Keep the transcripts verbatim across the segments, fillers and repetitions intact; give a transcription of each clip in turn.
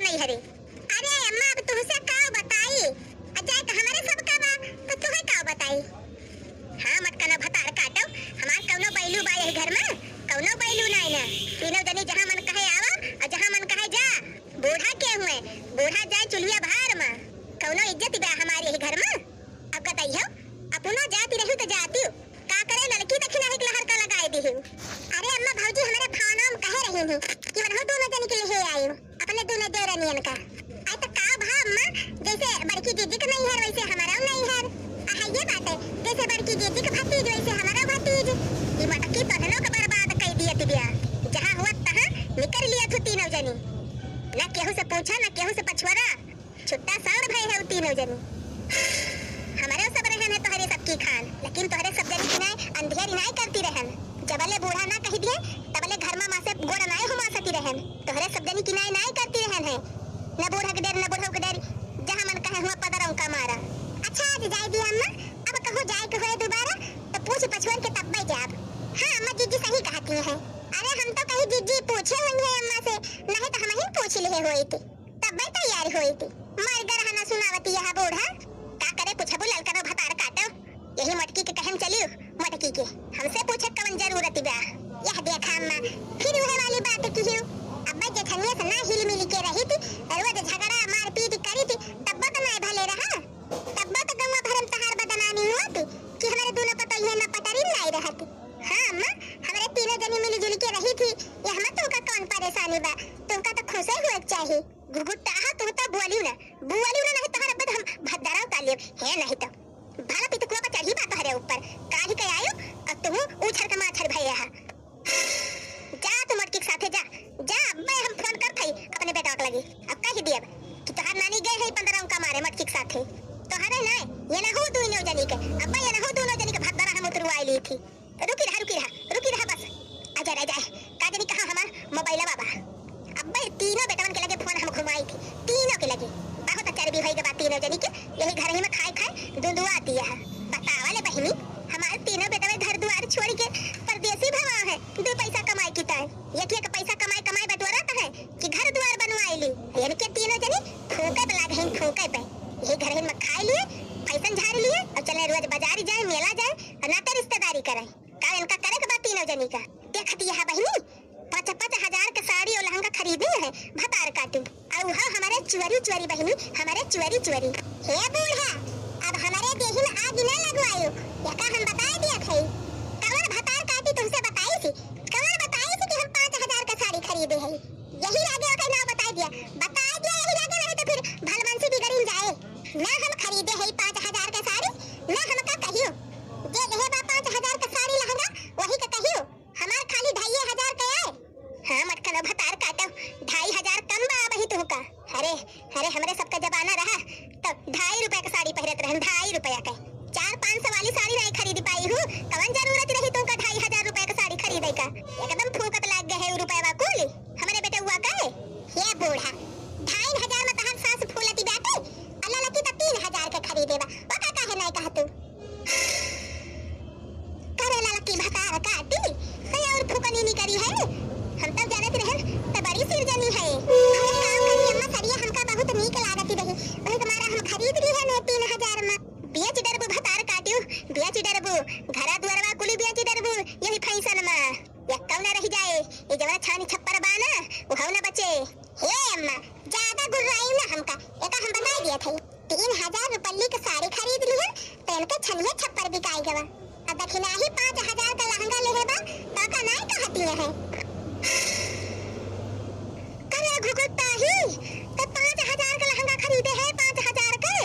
नहीं हरे। अरे अम्मा, अब तुहसे का बताई? आ जाए तो हमरे सबका बा, तो तुहे का बताई? हाँ, मटकनो भतार काटो, हमार कौनो बैलू बा यही घर में? कौनो बैलू नाई ना। तीनों जनी जहाँ मन कहे आवा और जहाँ मन कहे जा। बूढ़ा के हुए, बूढ़ा जाए चुलिया भार में। कौनो इज्जत बा हमार यही घर में? अब बताइयो, अपनो जाति रहू तो जातियो, का करे लड़की दखिना एक लहर का लगाए दिहू। अरे अम्मा, भौजी हमरे भावना में कहे रही थी कि वनहु दोनों जनी के लिए आयु, अपने दोनों देवरनियन का। आई तो का भा अम्मा, जैसे बड़की जीजी के नैहर वैसे हमारा नैहर। आ है ये बात है, जैसे बड़की जीजी के भतीज वैसे हमारा भतीज। ई मटकी तोहनो के बर्बाद कई दिए तिबिया। जहाँ हुआ तहाँ निकर लिया थू तीनों जनी। ना केहू से पूछा, ना केहू से पछुआरा। छुट्टा साँड़ भए है उ तीनों जनी। हमरे सब रहन है तोहरे सबकी खान, लेकिन तोहरे सब जनी की नाय अंधियारी नाय करती रहन। जबले बूढ़ा ना कही दिए, तबले घर में माँ से गोड़ नाय हुमा सती रहन। तोहरे सब जनी की नाय नाय करती रहन है। न बूढ़ा के डर, न बूढ़ा के डर, जहाँ मन कहे हुआ पदरम का मारा। अच्छा, आज जाए दिया अम्मा, अब कहूँ जाए के हुए दोबारा, तो पूछ पछुअर के तब्बे जाब। हाँ अम्मा, जीजी सही कहती हैं। अरे हम तो कहीं जीजी पूछे हुई है अम्मा से, नहीं तो हम ही पूछ लिए हुई थी। तब्बे तैयार होई थी। मर गरहना सुनावती यह बूढ़ा। का करे कुछ अबू ललकनो भतार काटो। यही मटकी के कहन चलियो, मटकी के। हमसे पूछे कवन जरूरत बा? यह देखा अम्मा, फिर उहे वाली बात किहियो। अब्बे जेठनिया से ना हिल मिल के रही थी, रोज झगड़ा मारपीट करी थी, तब्बो तो नाय भले रहा। तब्बो तो गंवा भरम तहार बदनामी हुआ थी कि हमारे दोनों पतोहिया न पटरी नाय रहती। हाँ अम्मा, हमारे तीनों जनी मिलजुल के रही थी, यह मत तुमका कौन परेशानी बा? तुमका तो खुशे हुए के चाही। घुघुट्टा, हाँ, तू तो बोलियो ना, बोलियो ना, नहीं तोहर अब्बे हम भद्दरा उतार लेब। हे नहीं तो भला पितकुआ पर चढ़ी बा तोहरे ऊपर, काढ़ी के आयो, और तू उछर के माछर भये हा। जा तू मोटकी के साथे जा, जा, अब्बे हम फोन करत हई अपने बेटवा के लगी, अब कह दियब कि तोहार नानी गए है पन्द्रह का मारे मोटकी के साथे। तोहरे नहीं, ये ना हो दोनों जनी के, अब्बे ये ना हो दोनों जनी के भद्दरा हम उतरवाई ली थी। रुकी रहा, रुकी रहा, रुकी रहा बस। अजय रह जाए, का जनी कहाँ हमार मोबाइलवा बा। अब्बे तीनों बेटवन के लगे फोन हम घुमाई थी, तीनों के लगे। बहुत चर्बी होई के बा तीनों जनी के, यही घर ही में खाए खाए दुंदुआ दिया है। बतावा ले बहिनी, हमार तीनों बेटवे घर दुआर छोड़ के परदेसी भवा है, दो पैसा कमाए की ताए। एक एक पैसा कमाए कमाए बटोरत है कि घर दुआर बनवाए ली। इनके तीनों जनी फूके पे लाग हैं, फूके पे। यही घर ही में खाए लिए, फैशन झाड़ लिए और चले रोज बाजार जाए, मेला जाए और नाते रिश्तेदारी करे। का इनका करे के बा तीनों जनी का? देखत यह बहिनी, पाँच पाँच हजार के साड़ी और लहंगा खरीदे है भतार काटी। और वह हमारे चुअरी चुअरी बहिनी, हमारे चुअरी चुअरी। हे बूढ़ा, अब हमारे देही में आग न लगवायो, यका हम बताए दिया थे। कवन भतार काटी तुमसे बताई थी? कवन बताई थी कि हम पाँच हजार का साड़ी खरीदे है? यही लागे ओकर नाव बताए दिया। बताए दिया यही लागे, नहीं तो फिर भलमनसी बिगड़िन जाए। ना हम खरीदे है पाँच हजार का साड़ी, ना हमका कहियो। जे लेहे बा पाँच हजार का साड़ी लहंगा, वही का कहियो। हमार खाली ढाई हजार का आए। हाँ, मटकनो भतार काटो, ढाई हजार कम बा अबही तुहका। अरे, अरे, हमरे सबका जमाना रहा, तब ढाई रुपया का साड़ी पहिरत रहन, ढाई रुपया का। चार पाँच सौ वाली साड़ी नहीं खरीद पाई हूँ, कवन जरूरत रही तुमका ढाई हजार रुपया का साड़ी खरीदे का? एकदम फूकत लाग गए है उ रुपया कुल, हमरे बेटउआ का है। हे बूढ़ा, ढाई हजार में तहार सास फूलती बाटे, अल्लाह लकी तो तीन हजार के खरीदे बा, ओका काहे नहीं कहा तू? करे ललकी भतार काटी, तो और फुकनी निकरी है। हम तब जानत रहन, तो बड़ी सिरजनी है। अरे काम करी अम्मा, सड़िया हमका बहुत नीक लागत रही, वही तुम्हारा हम खरीद ली है ने तीन हजार में। बेच डरबू भतार काटियो, बेच डरबू, घरा दुआरवा कुली बेच डरबू, यही फैशन में। यक्कौ न रह जाए, ये जवना छानी छप्पर बा ना, उहौ न बचे। हे अम्मा, ज्यादा गुर्राई ना हमका, एका हम बताई दिया थे। तीन हजार रुपल्ली के साड़ी खरीद लिहन, तो इनके छनिया छप्पर बिकाई गवा। आ दखिनाही पाँच हजार का लहंगा लेहे बा, तो का नाय कहती है? करे घुघुटाही, तो पाँच हजार का लहंगा खरीदे है, पाँच हजार के।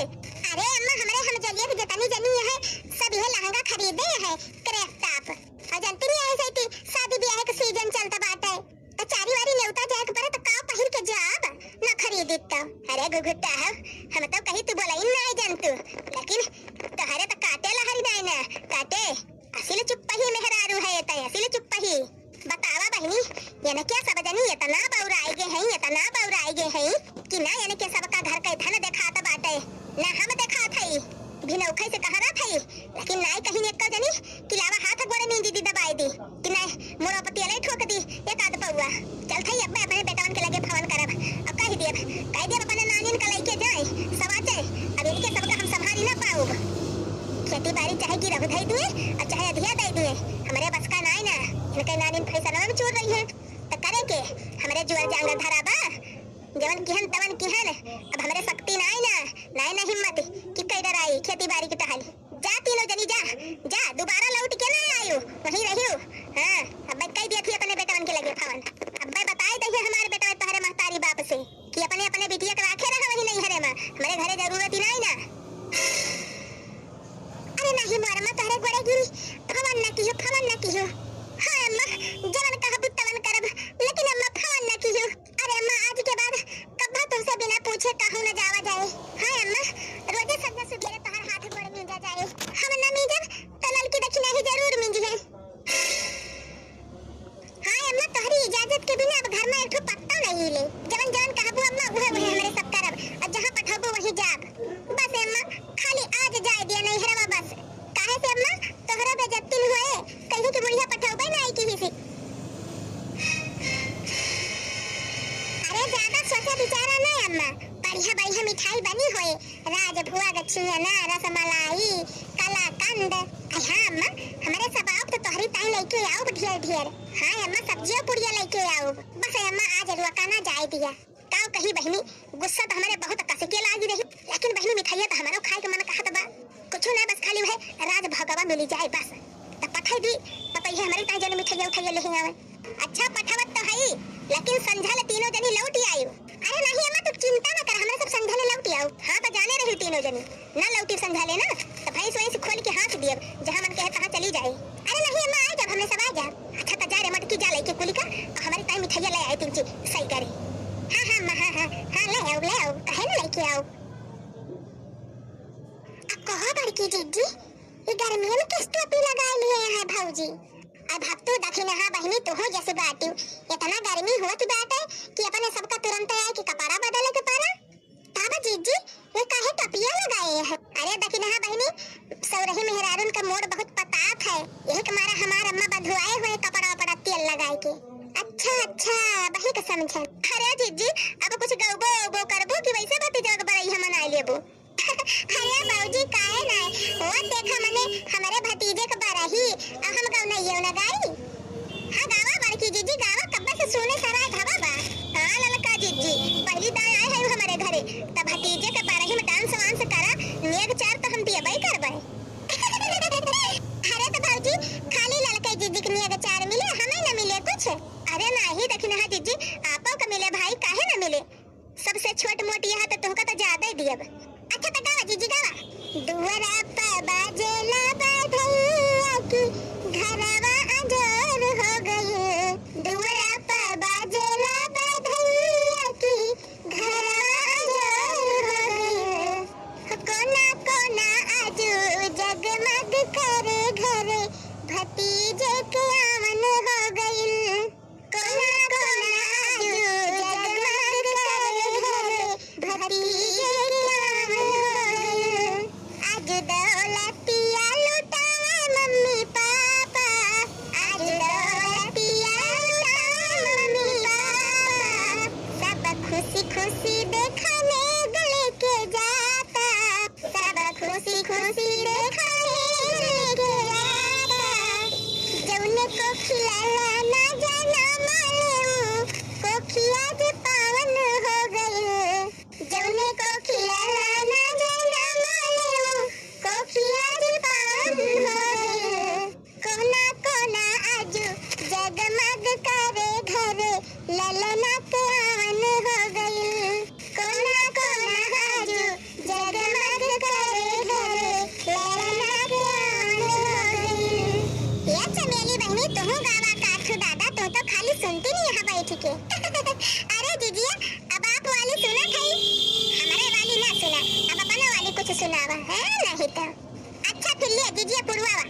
अरे अम्मा, हमरे हम जलिया के जितनी जनी है, सब यह लहंगा खरीदे है, crop top। और जानती नहीं है, ऐसे कि शादी ब्याह के season चलता बाटे। त चारी वारी नेवता जाए के परे त का पहिर के जाब? ना खरीदी त। अरे घुघुटा हो, हम तो कही तू बोलाई नाय जानतू, लेकिन तोहरे त काटे लहरी नाय ना, काटे। असिल चुप्पही मेहरारू है ये तय, असिल चुप्पही। बतावा बहिनी, ये न क्या सब जनी इतना बौराई गे हैं, इतना बौराई गे हैं कि ना इनके सबका घर के धन देखात बाटे, ना हम देखात हई। भिनौखई से कहा रहत हई, लेकिन नाय कहीं एको जनी कि लावा हाथ गोड़े में दीदी दबाई दी, कि नाय मोर पतिया ले ठोक दी एक आध पौआ। चल थई अब मैं अपने बेटवन के लगे फोन करब, अब कह दियब, जुआर जांगर धरा बा, जवन किहन तवन किहन। अब हमरे शक्ति नाई ना, नाई ना हिम्मत कि कई डराई खेती बारी के टहली। जा तीनों जनी जा, जा, दोबारा लौट के ना आयु, वहीं रहियो। हाँ, अब मैं कह दिया थी अपने बेटवन के लगे फोन। अब मैं बताई दही हमारे बेटवा तोहरे महतारी बाप से कि अपने, अपने बिटिया के राखे रहा वही नैहरे में, हमरे घरे जरूरत ही नाई ना। अरे नाही मोर अम्मा, तोहरे गोड़े गिरी, फोन ना किहो, फोन ना किहो। हाँ अम्मा, जवन कहबू तवन करब, लेकिन अम्मा फोन ना किहो। अरे अम्मा, आज के बाद कब्बा तुमसे बिना पूछे कहूँ न जावा जाए। हाँ अम्मा, रोजे संझा सुबेरे तोहर हाथ गोड़ मींजा जाए। हम न मींजब तो ललकी दक्षिणा ही जरूर मींजी है। हाँ अम्मा, तोहरी इजाजत के बिना अब घर में एक ठो पत्ता नहीं हिले। जवन जवन कहबू अम्मा, उहे उहे हमरे सब करब। और जहाँ पठबू वहीं जाब। बस अम्मा, खाली आज जाए दिया नैहरवा बस। काहे से अम्मा, तोहरो बेइज्जती न होए, कहीं की बुढ़िया पठौबे ना आई किही से। अरे ज्यादा सोचा विचारा ना अम्मा, बढ़िया बढ़िया मिठाई बनी होए, राजभोग, छेना, रसमलाई, कलाकंद। अरे हाँ अम्मा, हमरे सब आउब तो तोहरी ताई लेके आउब ढेर ढेर। हाँ अम्मा, सब्जियों पुड़िया लेके आउब। बस अम्मा, आज रुआ का ना जाए दिया। काव कही बहिनी, गुस्सा तो हमरे बहुत कस के लागी रही, लेकिन बहिनी मिठाइया तो हमरो खाए के मन कहत बा। कुछ ना, बस खाली वह राजभोगवा मिली जाए बस। त पठाई दी, पतोहिया हमरे ताई जन मिठाइया उठाइया लेही आवे। अच्छा पठावत तो हई, लेकिन संझा ले तीनों जनी लौट आयु। अरे नहीं अम्मा, तू चिंता ना कर, हमरे सब संझा ले लौट आउब। हाँ तो जाने रही तीनों जनी। ना लौटी संझा ले ना, तो भैंस वैंस खोल के हाँक दियब, जहाँ मन कहे तहाँ चली जाए। अरे नहीं अम्मा, आ जाब, हमने सब आ जाब। अच्छा तो जा रे मटकी, जा लेके कुली का, और हमारी ताई मिठाइया ले आए तीन चीज सही करे। हाँ हाँ अम्मा, हाँ हाँ हाँ, ले आउब, ले आउब, काहे ना लेके आउब। अब कहो बड़की जिज्जी, ये गर्मियों में किस टोपी लगाए लिए हैं भौजी? अब हफ्तू दखिनहा बहिनी तुहू जैसे बाटियो, इतना गर्मी होत बाटे कि अपने सबका तुरंत आए कि कपड़ा बदले के पड़ा। ताबा जीजी, ये काहे टोपिया लगाए है? अरे दखिनहा बहिनी, सौरही मेहरारून का मोड़ बहुत पतात है, यही के मारा हमार अम्मा बधुआए हुए कपड़ा वपड़ा तेल लगाए के। अच्छा अच्छा, वही का समझन। अरे जीजी, अब कुछ गौबो औबो करबो कि वैसे भतीजवा के बरई हम मनाए लेबो? अरे भौजी, काहे ना? वो देखा मने हमरे भतीजे के बरही, अब हम गौनइयो न गाई। हाँ, गावा बड़की जीजी, गावा, कब्बे से सुने सराय धवा बा। हाँ, ललका जीजी, पहली दाएं आए है हमरे घरे, तब भतीजे के बरही में डांस वांस करा, नेग चार तो हम दियबई करबे। अरे तो भौजी, खाली ललका जीजी के नेग चार मिले, हमें न मिले कुछ? अरे नाही, देखी ना जीजी, आपो के मिले भाई, काहे न मिले? सबसे छोट मोट यह तो तुमका तो ज्यादा ही दियब। अच्छा तो गावा जीजी, गावा। दुअरा पे बाजेला बधैया की घरवा अंजोर हो गइल। दुअरा पे बाजेला बधैया की घरवा अंजोर हो गइल। कोना कोना आजू जगमग करे घरे भतीजे के आवन हो गइल। कोना कोना आजू जगमग करे घरे भतीजे के आवन हो गइल। आज दौलतिया लुटावे मम्मी पापा, आज दौलतिया लुटावे मम्मी पापा। सब खुशी खुशी देखा नेग लेके जाता, सब खुशी खुशी देखा नेग लेके जाता। जौने कोखिया लाना जाना माने ऊ कोखिया जे पावन हो गइल। जौने कोखिया लाना जाना माने ऊ कोखिया जे पावन हो गइल। कोना कोना आजू जगमग करे घरे ललना के आवन हो गइल। कोना कोना आजू जगमग करे घरे ललना के आवन हो गइल। ये चमेली बहिनी, तुहू गावा का ठू दादा, तू तो खाली सुनती नहीं यहाँ बैठ के। अरे जीजिया, अब आप वाली सुनत हई, हमरे वाली ना सुना, अब अपने वाली कुछ सुनावा है नहीं तो। अच्छा फिर लिया जीजिया पुरवावा।